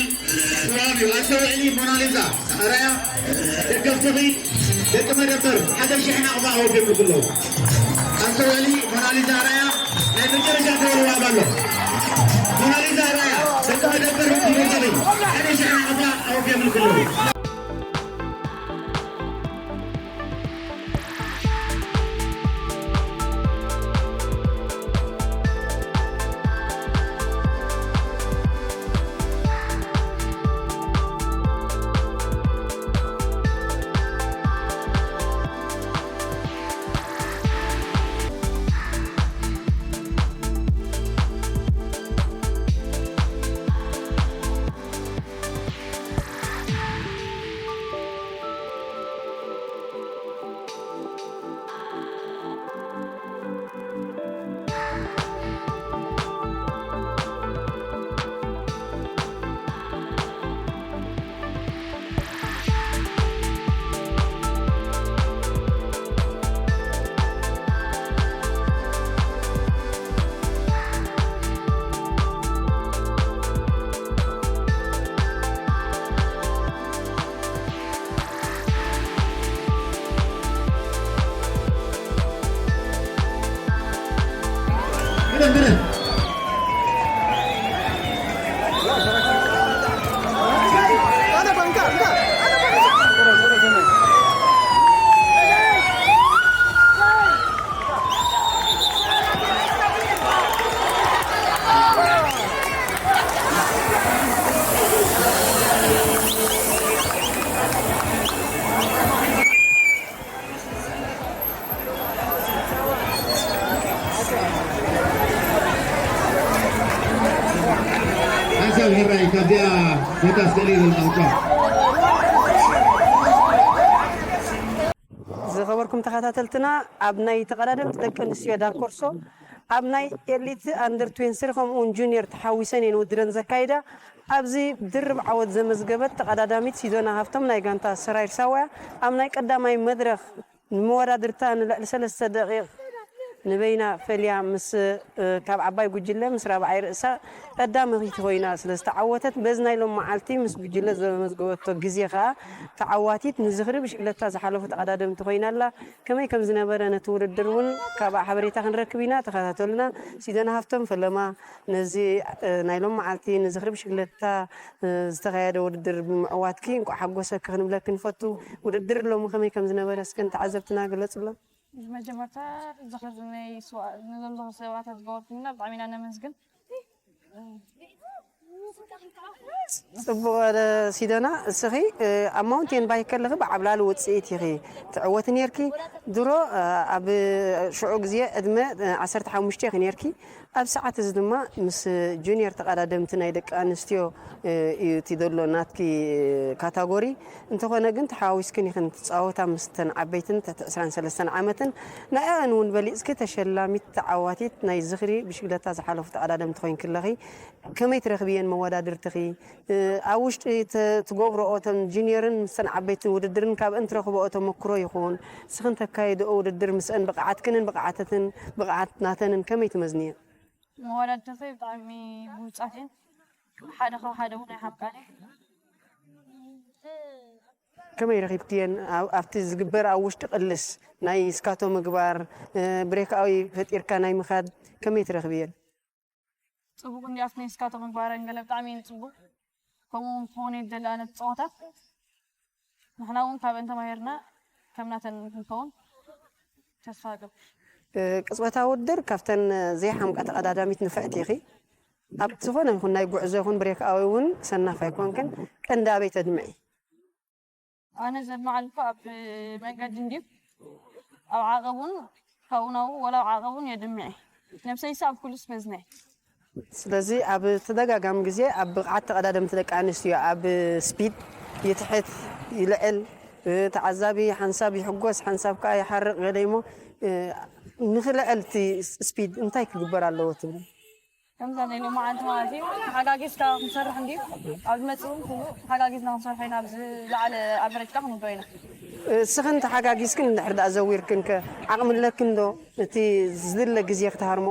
ከባቢው ኣስተውዕሊ ሞናሊዛ ኣራያ ደገፍትኺ ደቂ መደበር ሓደ ሽሕ ናቕፋ ኣወፊኹ ኣለዉ። ኣስተውዕሊ ሞናሊዛ ኣራያ ናይ መጨረሻ ደወል ዋጋ ኣሎ። ሞናሊዛ ኣራያ ደቂ መደበር ደገፍትኺ ሓደ ሽሕ ናቕፋ ኣወፊኹ ኣለዉ። ሓንሳብ ሕራይ ካብዚኣ ቦታ ስእሊ ይብል ቋንቋ። ዝኸበርኩም ተኸታተልትና፣ ኣብ ናይ ተቐዳደምቲ ደቂ ኣንስትዮ ዳንኮርሶ ኣብ ናይ ኤሊት ኣንደር ትዌንቲ ከምኡ እውን ጁኒየር ተሓዊሰን እየን ውድድረን ዘካይዳ። ኣብዚ ድርብ ዓወት ዘመዝገበት ተቐዳዳሚት ሲዶና ሃፍቶም ናይ ጋንታ ሰራይር ሳዋ እያ። ኣብ ናይ ቀዳማይ መድረኽ ንመወዳድርታ ንልዕሊ ሰለስተ ደቂቕ ንበይና ፈልያ ምስ፣ እ፣ ካብ ዓባይ ጉጅለ ምስ ራብዓይ ርእሳ ቀዳመይቲ ኮይና ስለ ዝተዓወተት፣ በዚ ናይ ሎም መዓልቲ ምስ ጉጅለ ዘመዝገበቶ ግዜ ከኣ ተዓዋቲት ንዝኽሪ ብሽክለታ ዝሓለፉ ተቐዳደምቲ ኮይና ኣላ። ከመይ ከም ዝነበረ ነቲ ውድድር እውን ካብኣ ሓበሬታ ክንረክብ ኢና። ተኸታተሉና። ሲደን ሃፍቶም ፈለማ፣ ነዚ፣ እ፣ ናይ ሎም መዓልቲ ንዝኽሪ ብሽክለታ፣ እ፣ ዝተኻየደ ውድድር ብምዕዋትኪ እንቋዕ ሓጎሰኪ ክንብለኪ ንፈቱ። ውድድር ሎሚ ከመይ ከም ዝነበረ እስከ ንተዓዘብትና ግለጽሎም። መጀመርታ ዝኽሪ ናይ ስዋ-፣ ነዞም ዝኽሪ ሰማእታት ዝገበርኩምና ብጣዕሚ ኢና ነመስግን። ጽቡቕ፣ እ፣ ሲደና፣ እስኺ፣ እ፣ ኣብ ማውንቴን ባይክ ከለኺ ብዓብላሊ ውጽኢት ኢኺ ትዕወቲ ኔርኪ። ድሮ፣ እ፣ ኣብ ሽዑ ግዜ ዕድመ፣ እ፣ ዓሰርተ ሓሙሽተ ኢኺ ኔርኪ። ኣብ ሰዓት እዚ ድማ ምስ ጁኒየር ተቐዳደምቲ ናይ ደቂ ኣንስትዮ፣ እ፣ እዩ እቲ ዘሎ ናትኪ ካታጎሪ። እንተኾነ ግን ተሓዋዊስክን ኢኽን ትጻወታ ምስተን ዓበይትን ትሕቲ ዕስራን ሰለስተን ዓመትን። ንኣን እውን በሊጽኪ ተሸላሚት ተዓዋቲት ናይ ዝኽሪ ብሽግለታ ዝሓለፉ ተቐዳደምቲ ኮይንኪ ኣለኺ። ከመይ ትረኽብየን መወዳድርትኺ? እ፣ ኣብ ውሽጢ ተ-፣ ትገብርኦ እተን ጁኒየርን ምስተን ዓበይትን ውድድርን ካብአን ትረኽብኦ ተመክሮ ይኹን፣ ንስኽን ተካይድኦ ውድድር ምስአን ብቕዓትክንን ብቕዓተትን፣ ብቕዓት ናተንን ከመይ ትመዝንዮ? መወዳድርተይ ብጣዕሚ ብሉጻት እየን። ሓደ ካብ ሓደ እውን ኣይሓብቃን እየ። ከመይ ረኺብክየን? ኣብ-፣ ኣብቲ ዝግበር ኣብ ውሽጢ ቅልስ ናይ ስካቶ ምግባር፣ እ፣ ብሬክኣዊ ፈጢርካ ናይ ምኻድ ከመይ ትረኽብየን? ጽቡቕ እንዲ ኣብቲ ናይ ስካቶ ምግባረን ገለ ብጣዕሚ እየን ጽቡቕ። ከምኡ እውን ክኸውን እየ ዝደሊ ኣነ እቲ ጸወታ። ንሕና እውን ካብአን ተማሂርና ከም ናተን ክንከውን ተስፋ እገብር። እ፣ ቅጽበታዊ ውድድር ካብተን ዘይሓምቃ ተቐዳዳሚት ንፍዕቲ ኢኺ። ኣብ ዝኾነ ይኹን ናይ ጉዕዞ ይኹን ብሬክኣዊ እውን ሰናፍ ኣይኮንክን። ቀንዲ ኣበይ ተድምዒ? ኣነ ዘድምዓሉ እኮ ኣብ መንገዲ እንድዩ። ኣብ ዓቐብ እውን ካብኡ ናብኡ ወላ ኣብ ዓቐብ እውን የድምዕ እየ። ነብሰይስ ኣብ ኩሉስ መዝነ እየ። ስለዚ ኣብ ተደጋጋሚ ግዜ ኣብ ብቕዓት ተቐዳደምቲ ደቂ ኣንስትዮ ኣብ ስፒድ ይትሕት ይልዕል፣ እ፣ ተዓዛቢ ሓንሳብ ይሕጎስ፣ ሓንሳብ ከኣ ይሓርቕ ገለ እሞ፣ እ፣ ንኽልዕል እቲ ስፒድ እንታይ ክግበር ኣለዎ ትብሉ? ከምዛ ናይ ሎማዓንቲ ማለት እዩ። ተሓጋጊዝካ ክንሰርሕ እንድዩ። ኣብ ዝመጽእ እውን ኩሉ ተሓጋጊዝና ክንሰርሖ ኢና። ኣብ ዝለዓለ ኣቨሬጅ ከኣ ክንብሎ ኢና። እስኽን ተሓጋጊዝክን እንድሕር ደኣ ዘዊርክን ከ ዓቕሚ ኣለክን ዶ እቲ ዝድለ ግዜ ክትሃርሞ?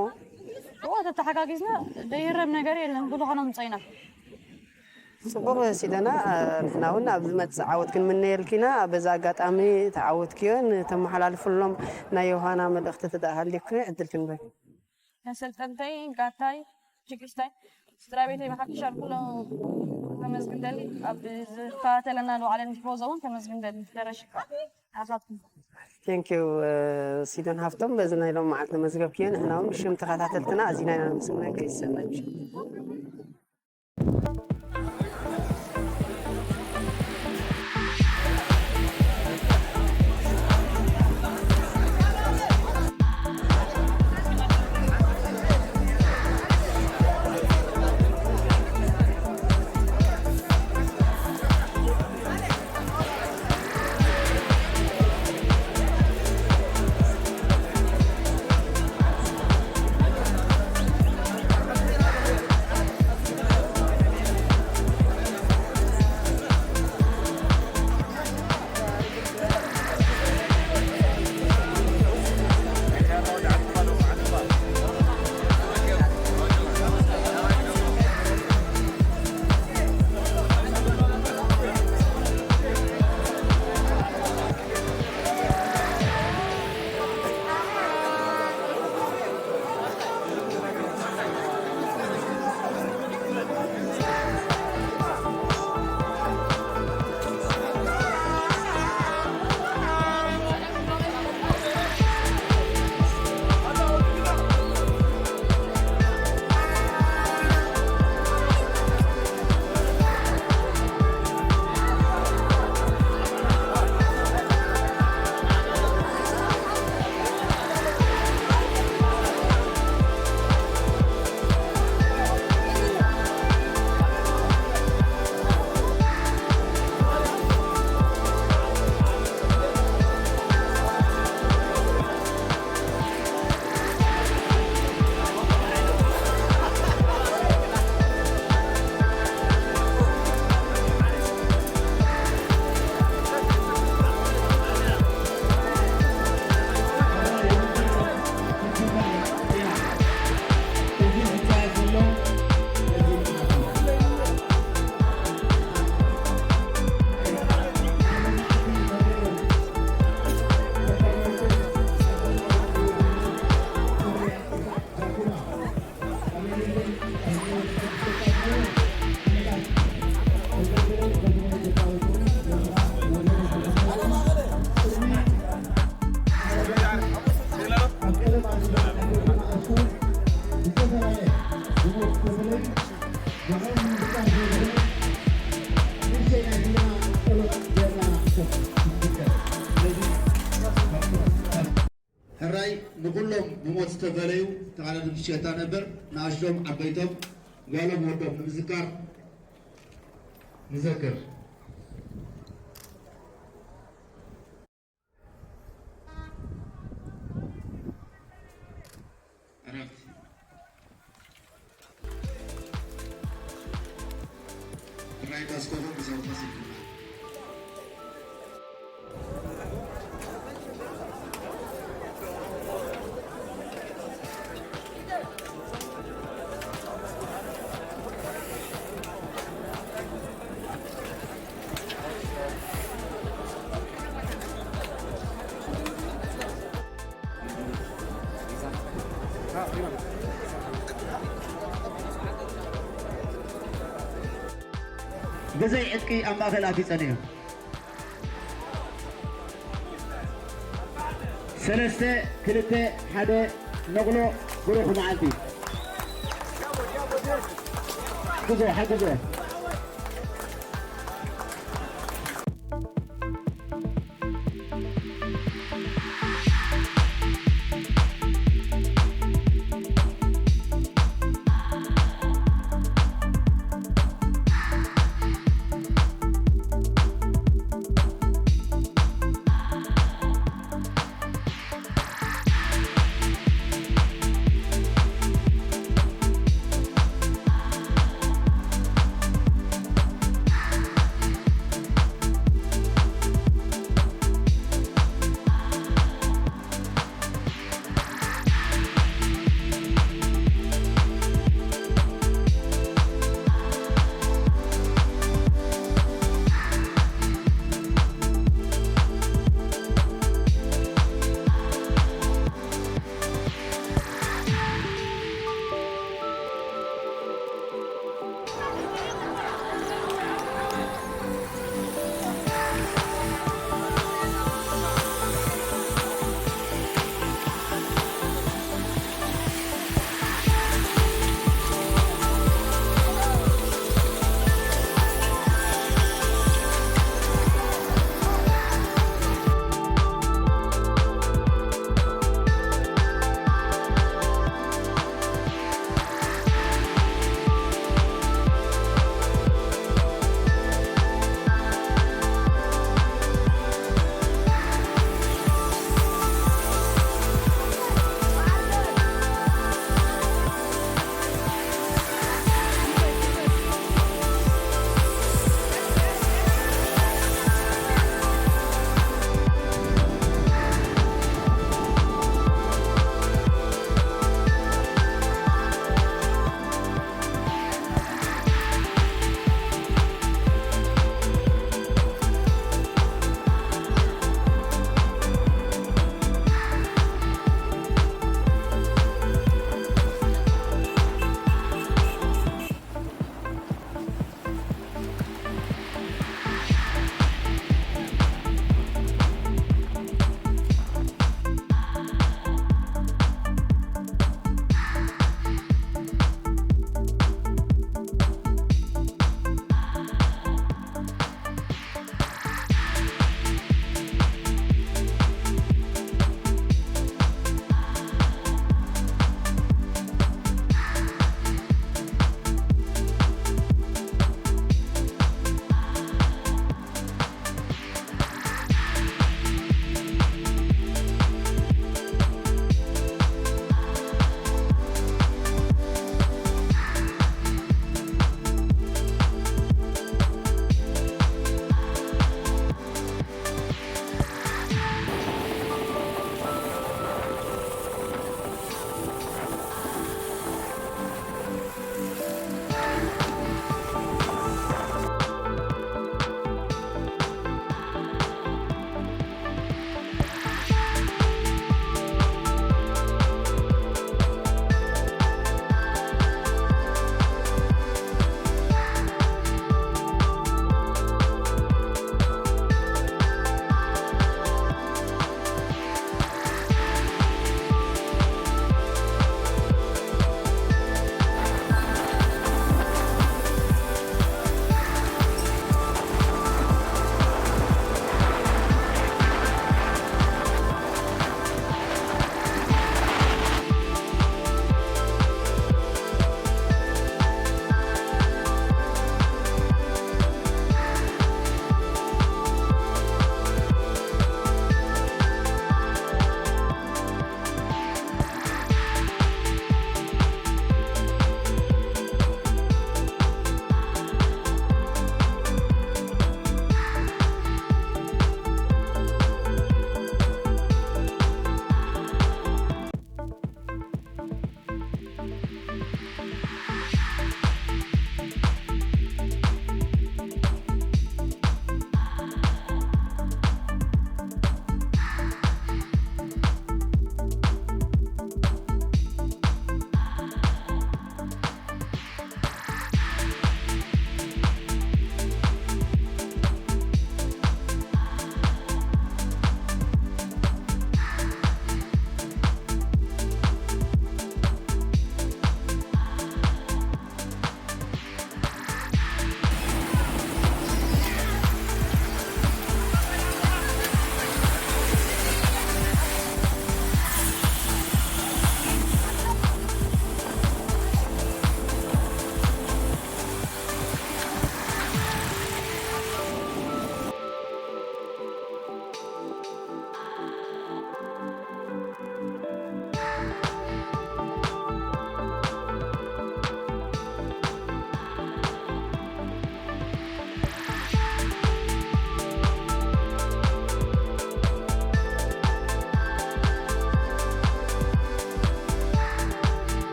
እዎ ተተሓጋጊዝና ዘይረብ ነገር የለን፣ ብዝኾነ ምፀይና። ጽቡቕ ሲደና፣ ንሕና እውን ኣብ ዝመጽእ ዓወት ክንምነየልኪ ኢና። በዚ ኣጋጣሚ ተዓወትክዮን ተመሓላልፍሎም ናይ ዮሃና መልእኽቲ ትደኣ ሃልዩኪ ዕድል ክንበል። ኣሰልጠንተይ፣ ጋንታይ፣ ጅግጅታይ፣ ስድራ ቤተይ ብሓፈሻ ኩሎም ከመስግን ደሊ፣ ኣብ ዝተኸታተለና ንባዕለን ቲፎዞ እውን ከመስግን ደሊ። ደረሽ ይባል። ኣሳትኩም። Thank you፣ ሲደን ሃፍቶም፣ በዚ ናይ ሎም መዓልቲ መዝገብክዮ። ንሕና እውን ብሽም ተኸታተልትና ኣዚና ኢና ነመስግነኪ። ሰናይ ምሽት። ሕራይ ንኹሎም ብሞት ዝተፈለዩ ተቓዳደምቲ ሸታ ነበር፣ ንኣሽቶም ዓበይቶም፣ ጓሎም ወዶም ንምዝካር ንዘክር። ዕረፍቲ። ሕራይ ፓስፖርት ብሰው ተስልኩና። ብዘይ ዕጥቂ ኣብ ማእከል ኣትዩ ጸኒሑ። ሰለስተ፣ ክልተ፣ ሓደ፣ ነቕሎ። ብሩኽ መዓልቲ። ሓግዞ፣ ሓግዞ።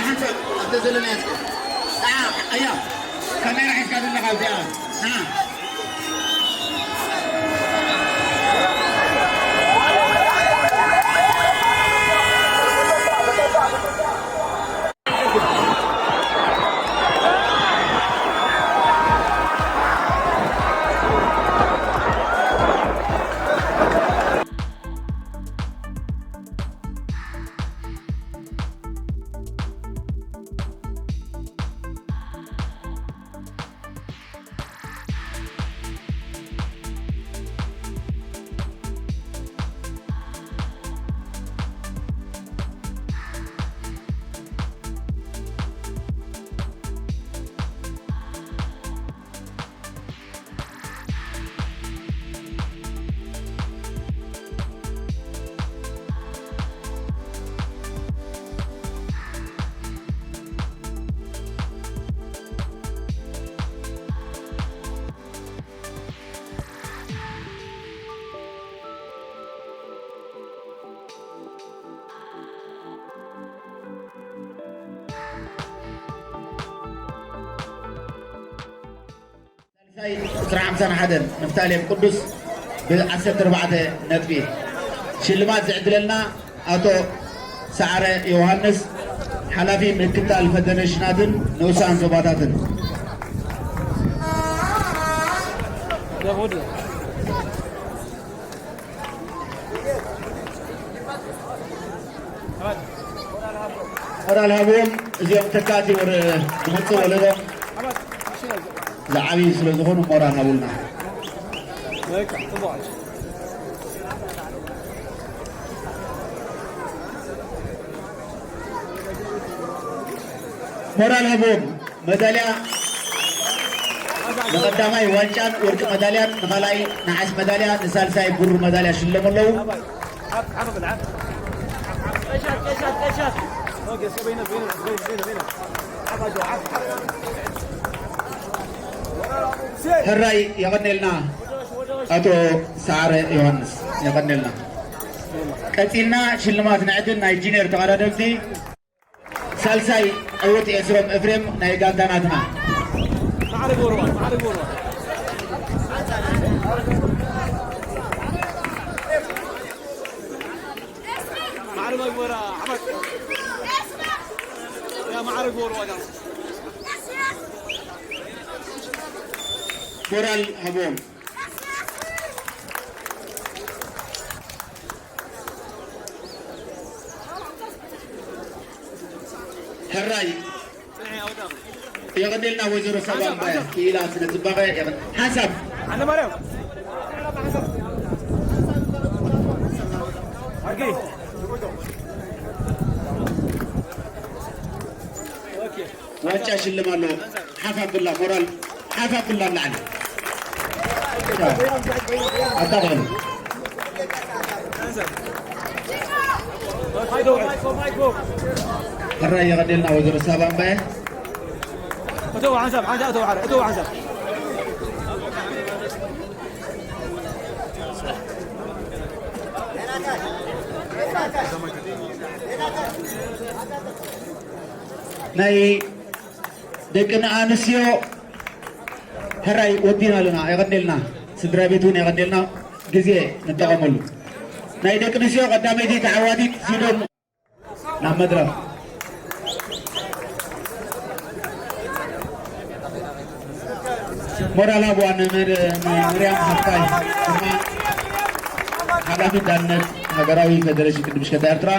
ሓንሳብ ኣብተ ዘለናዮ እስከ። ኣያ፣ ካሜራ ሒዝካ ዘለኻ ኣብዚኣ። ሳልሳይ ቁፅሪ ሓምሳን ሓደን ንፍታሌም ቅዱስ ብ ዓሰርተ ኣርባዕተ ነጥቢ። ሽልማት ዝዕድለልና ኣቶ ሰዓረ ዮሃንስ፣ ሓላፊ ምክትታል ፈደረሽናትን ንኡሳን ዞባታትን። ሞራል ሃብዎም። እዚኦም ተካእቲ ወረ ዝመፅእ ወለዶ ዝዓብዩ ስለ ዝኾኑ ሞራል ሃቡልና። ሞራል ሃብዎም። መዳልያ ንቐዳማይ ዋንጫን ወርቂ መዳልያን፣ ንኻልኣይ ነሓስ መዳልያ፣ ንሳልሳይ ብሩር መዳልያ ሽለሙ ኣለዉ። ሕራይ የቐኔልና ኣቶ ሰዓረ ዮሃንስ፣ የቐኔልና። ቀጺልና ሽልማት ንዕድል ናይ ጁኒየር ተቐዳደምቲ። ሳልሳይ ዕውት ኤስሮም ኤፍሬም ናይ ጋንታ ናትና። ማዕረ ጎርባ፣ ማዕረ ጎርባ። ማዕረ መግበራ፣ ዓመት። ያ ማዕረ ጎርባ ጋር። ሞራል ሃቦም። ሕራይ የቐኔልና ወይዘሮ ሳባ እምባየ ክኢላ ስነ ጽባቐ የቐን-፣ ሓንሳብ። ዋንጫ ሽልም ኣሎ። ሓፍ ኣብላ ሞራል፣ ሓፍ ኣብላ ኣብ ላዕሊ። ኣታ በሉ። ሕራይ የቐደልና ወይዘሮ ሳባ እምባየ። እተው ሓንሳብ፣ ሓንሳብ እተው፣ ሓረ፣ እተው ሓንሳብ። ናይ ደቂ ኣንስትዮ ሕራይ ወዲና ኣለና። የቐደልና፣ ስድራ ቤት እውን የቐደልና፣ ግዜ ንጠቐመሉ። ናይ ደቂ ኣንስትዮ ቀዳመይቲ ተዓዋቲት ሲዶም ናብ መድረኽ። ሞራል ሃብዋ ንመር-፣ ንመርያም ሃፍታይ ድማ ሓላፊት ዳንነት ሃገራዊ ፌደሬሽን ቅድም ሽከታ ኤርትራ።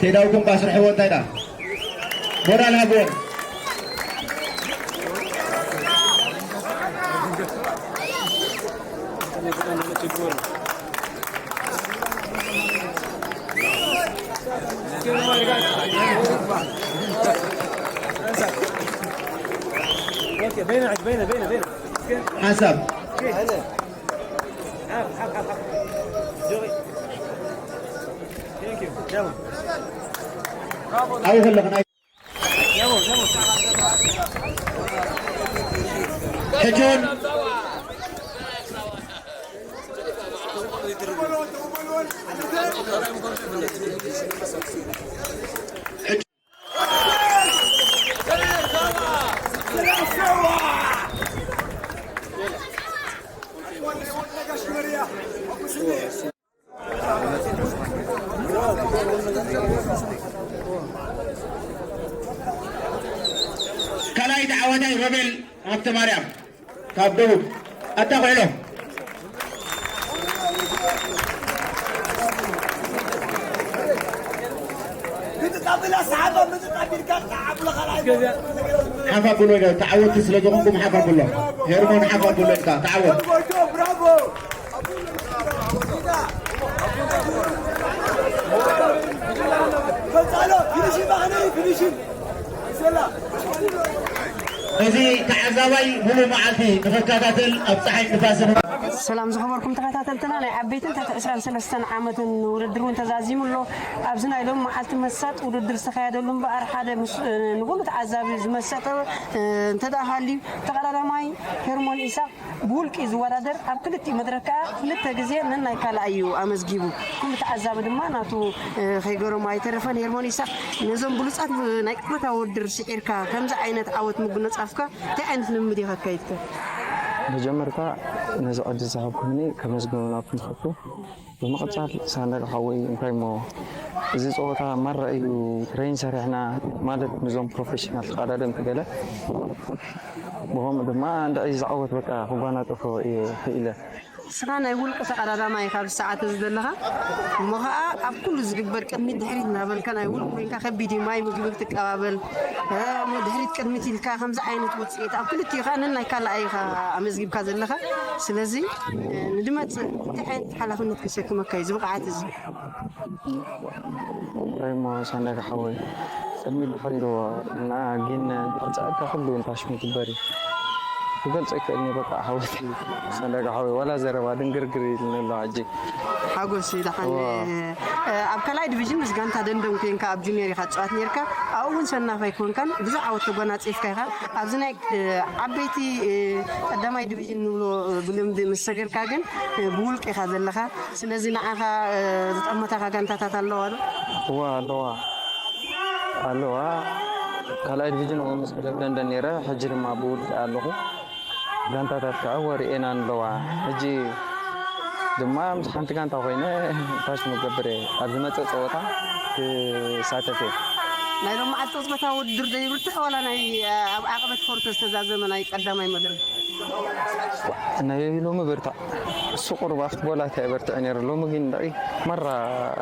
ቴዳውኩም ባስርሕዎ እንታይ ዳ? ሞራል ሃብዎም። ሓንሳብ ኣብኡ ከለኹ ናይ ሕጆን ካልኣይ ተዓዋታይ ሮቤል ሃብተማርያም ካብ ደቡብ ኣታ ኩሕሎ። ሓፍ ኣብሉ፣ ተዓወትቲ ስለ ዝኾንኩም ሓፍ ኣብሎ። ሄርሞን ሓፍ ኣብሎ ኢልካ ተዓወት። እዚ ተዓዛባይ ሙሉእ መዓልቲ ንኽከታተል ኣብ ጸሓይ ንፋስን ሰላም ዝኸበርኩም ተኸታተልትና፣ ናይ ዓበይትን ትሕቲ ዕስራን ሰለስተን ዓመትን ውድድር እውን ተዛዚሙ ኣሎ። ኣብዚ ናይ ሎም መዓልቲ መሳጥ ውድድር ዝተኻየደሉ እምበኣር ሓደ ምስ-፣ ንኹሉ ተዓዛቢ ዝመሰጠ፣ እ፣ እንተ ደኣ ሃልዩ፣ ተቐዳዳማይ ሄርሞን ኢሳቕ ብውልቂ ዝወዳደር፣ ኣብ ክልቲኡ መድረኽ ከኣ ክልተ ግዜ ነናይ ካልኣይ እዩ ኣመዝጊቡ። ኩሉ ተዓዛቢ ድማ ናቱ፣ እ፣ ከይገረሞ ኣይተረፈን። ሄርሞን ኢሳቕ፣ ነዞም ብሉጻት ናይ ቅጽበታዊ ውድድር ስዒርካ ከምዚ ዓይነት ዓወት ምጉንጻፍካ እንታይ ዓይነት ልምምድ ኢኻ ኣካይድካ? መጀመርታ ነዚ ዕድል ዝሃብኩምኒ ከመስግኖም ናብኩም ዝፈቱ። ብምቕጻል ሳንዳጋ ሓወይ እንታይ እሞ እዚ ጸወታ ማራ እዩ ትሬን ሰሪሕና ማለት ንዞም ፕሮፌሽናል ተቐዳደምቲ ገለ ብኸምኡ ድማ እንድዒ ዝዓወት በቃ ክጓናጸፎ እየ ክኢለ። ንስኻ ናይ ውልቂ ተቐዳዳማይ ኢኻ ኣብዚ ሰዓት እዚ ዘለኻ። እሞ ኸኣ ኣብ ኩሉ ዝግበር ቅድሚት ድሕሪት እናበልካ ናይ ውልቂ ኮይንካ ከቢድ እዩ። ማይ ምግቢ ክትቀባበል፣ እ፣ እሞ ድሕሪት ቅድሚት ኢልካ ከምዚ ዓይነት ውጽኢት ኣብ ክልቲኡ ኸኣ ነናይ ካልኣይ ኢኻ ኣመዝጊብካ ዘለኻ። ስለዚ፣ እ፣ ንድመጽእ እንታይ ዓይነት ሓላፍነት ከሰክመካ እዩ እዚ ብቕዓት እዚ? ራይሞ ሳንዳጋ ሓወይ፣ ቅድሚ ድሕሪ ኣለዎ እና ግን እንድሕር ጸኣካ ኩሉ እንታሽሙ ግበር እዩ። ክገልጾ ይክእል እየ በቃ ሓወይ። ሳንዳጋ ሓወይ፣ ዋላ ዘረባ ድንግርግር ኢሉኒ ኣሎ ሕጂ። ሓጎስ እዩ ደሓን። እዋ። እ፣ ኣብ ካልኣይ ዲቪዥን ምስ ጋንታ ደንደን ኮንካ ኣብ ጁኒየር ኢኻ ትጻወት ነርካ። ኣብኡ እውን ሰናፋይ ኮንካን ብዙሕ ዓወት ተጎናጺፍካ ኢኻ። ኣብዚ ናይ፣ እ፣ ዓበይቲ፣ እ፣ ቀዳማይ ዲቪዥን ንብሎ፣ እ፣ ብልምዲ ምስ ሰገርካ ግን፣ እ፣ ብውልቂ ኢኻ ዘለኻ። ስለዚ ንዓኻ፣ እ፣ ዝጠመታኻ ጋንታታት ኣለዋ ዶ? እዋ ኣለዋ። ኣለዋ። ካልኣይ ዲቪዥን እውን ምስ ክለብ ደንደን ነይረ፣ ሕጂ ድማ ብውልቂ ኣለኹ። ጋንታታት ከዓ ወሪኤናን ኣለዋ። ሕጂ ድማ ምስ ሓንቲ ጋንታ ኮይነ ታሽ ምገብር እየ። ኣብ ዝመጽእ ጸወታ ክሳተፍ እየ። ናይ ሎሚ መዓልቲ ቅጽበታዊ ውድድር ዘይብርትዕ ዋላ ናይ፣ እ፣ ኣብ ዓቐበት ፎርቶ ዝተዛዘመ ናይ ቀዳማይ መድረኽ? ናይ ሎሚ ብርታዕ። እሱ ቁሩብ ኣብቲ ጎላት ኣይበርትዕ ነይሩ። ሎሚ ግን እንድዒ ማራ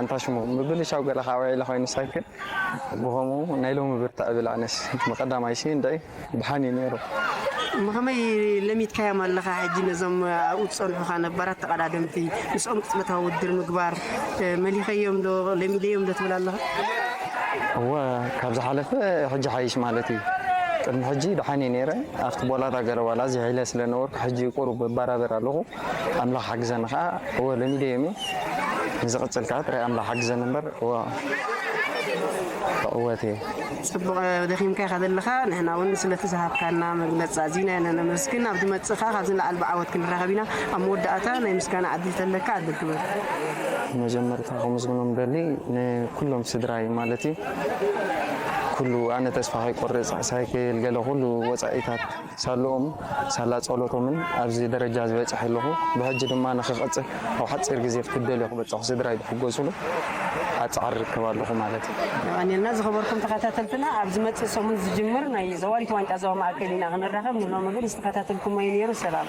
እንታሽሙ ምብልሻው ገለ ካብ ውዒለ ኮይኑ ሳይክል ብኸምኡ ናይ ሎሚ ብርታዕ እብል ኣነስ። መቐዳማይሲ እንድዒ ደሓን እዩ ነይሩ። እሞ ከመይ ለሚድካዮም ኣለኻ ሕጂ ነዞም ኣብኡ ዝጸንሑኻ ነባራት ተቐዳደምቲ? ምስኦም ቅጽበታዊ ውድድር ምግባር፣ እ፣ መሊኸዮም ዶ ለሚደዮም ዶ ትብል ኣለኻ? እወ፣ ካብ ዝሓለፈ ሕጂ ሓይሽ ማለት እዩ። ቅድሚ ሕጂ ደሓን እየ ነይረ። ኣብቲ ቦላታ ገለ ዋላ እዚ ሒለ ስለ ነበርኩ፣ ሕጂ ቁሩብ እበራበር ኣለኹ። ኣምላኽ ሓግዘኒ ኸዓ፣ እወ፣ ለሚደዮም እየ። ንዝቕጽል ከኣ ጥራይ ኣምላኽ ሓግዘኒ እምበር፣ እወ፣ ክዕወት እየ። ጽቡቕ ደኺምካ ኢኻ ዘለኻ። ንሕና እውን ስለቲ ዝሃብካና መግለጺ ኣዚና ኢና ነመስግን። ኣብ ዝመጽእ ከኣ ካብዚ ንላዕሊ ብዓወት ክንራኸብ ኢና። ኣብ መወዳእታ ናይ ምስጋና ዕድል ተለካ ዕድል ክበል። መጀመርታ ከመስግኖም ደሊ ንኩሎም ስድራይ ማለት እዩ። ኩሉ ኣነ ተስፋ ከይቆርጽ፣ ዓሳይ ከየልገለ ኩሉ ወጻኢታት ሳልኦም ሳላ ጸሎቶምን ኣብዚ ደረጃ ዝበጽሐ ኣለኹ። ብሕጂ ድማ ንኽቐጽል ኣብ ሓጺር ግዜ ክትደልዮ ክበጽሑ ስድራይ ዝሕጎሱሉ ኣጻዕር ርከብ ኣለኹ ማለት እዩ። የቐንየልና ዝኸበርኩም ተኸታተልትና፣ ኣብ ዝመጽእ ሰሙን ዝጅምር ናይ ዘዋሪት ዋንጫ ዞባ ማእከል ኢና ክንራኸብ። ንሎሚ ግን ዝተኸታተልኩሞ እዩ ነይሩ። ሰላም።